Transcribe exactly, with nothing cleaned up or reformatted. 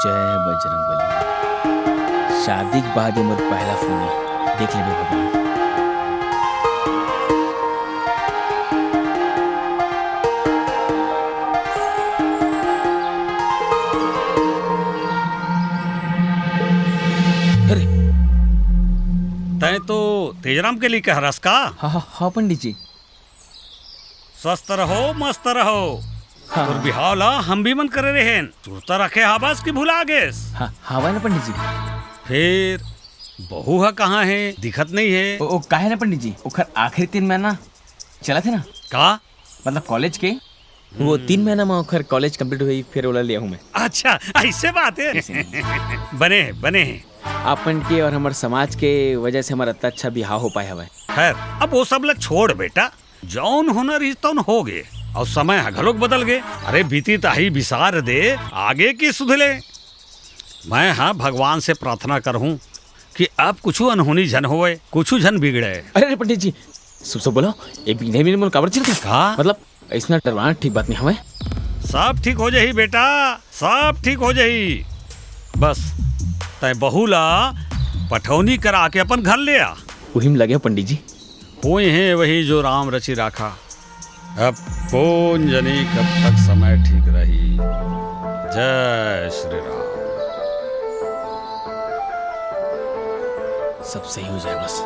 जय बजरंग बली। शादी के बाद ये मोर पहला फोन है, देख लेबे भगवान। अरे, तैं तो तेजराम के लिए कह रस का? हाँ, हाँ, हाँ, पंडित जी। स्वस्थ रहो, मस्त रहो। हाँ। तोर बिहाव ला हम भी मन करे रहेन। सुरता रखे हाबस कि भुला गेस? हाँ, हाँ, भाई ना पंडित जी। फिर बहू हा कहाँ है? दिखत नहीं है। ओ, ओ, काहे ना पंडित जी? ओखर आखिरी तीन महीना चलत है ना। का? मतलब कॉलेज के। वो तीन महीना में ओखर कॉलेज कंप्लीट हुई, फिर ओला ले आहूँ मैं। अच्छा, ऐसे बात है। ऐसे नहीं। बने है, बने है। आपन के और हमर समाज के वजह से हमारा इतना अच्छा बिहाव हो पाए हवय। खैर, अब वो सब ला छोड़ बेटा, जौन होना रहिस तौन हो गे, और समय ह घलोक बदल गे। अरे बीती ताही बिसार दे, आगे की सुधले। मैं ह भगवान से प्रार्थना करहूँ कि अब कुछु अनहोनी झन होवय, कुछु झन बिगड़े। अरे, अरे पंडित जी, शुभ शुभ बोलो, ये बिना बिना मन काबर चिल्लात हव? का? मतलब, ऐसना डरवाना ठीक बात नहीं हवय। सब ठीक हो जाही बेटा, सब ठीक हो जाही। बस तैं बहू ला पठौनी करा के अपन घर ले आ। उही में लगे पंडित जी। होई है वही जो राम रचि राखा। अब कोन जनी कब तक समय ठीक रही। जय श्री राम। सब सही हो जाए बस।